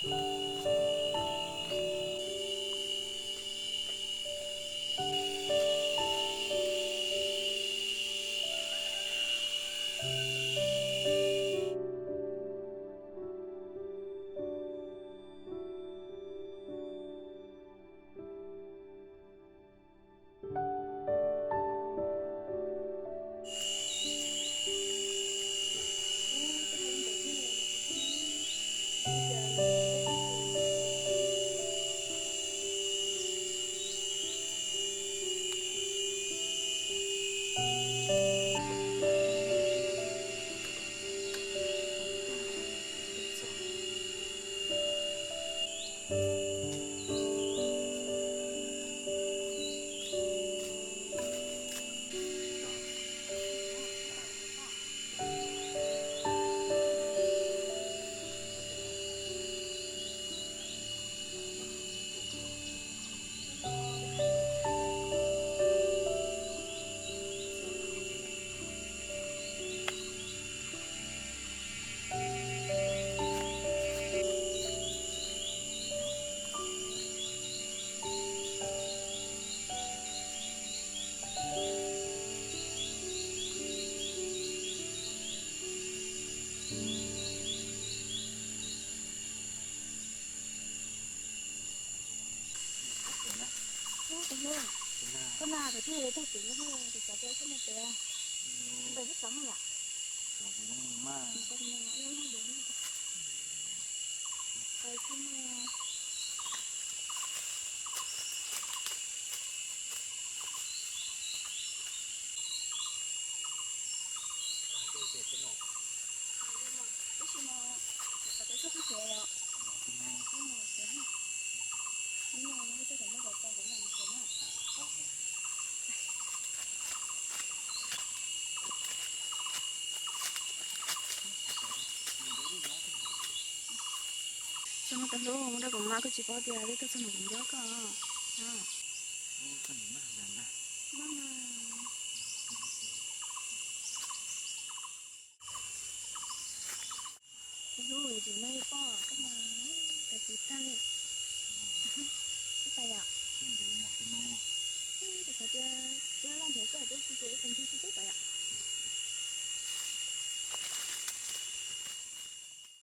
Koj na, koj na, koj thiaj li tau tus hlub tus xav tias koj mus pem, pem xub txov yom. Tab sis mas, xav tias koj txhob pem os. Ib no, ib no, ib no, ib no, ib no, ib no. Txog no tus hlub, mus rau kuv mas koj tsis paub tias twb tuaj txog no kuv nco koj. Tus hlub, tus no poj koj mas, koj tsis tag li.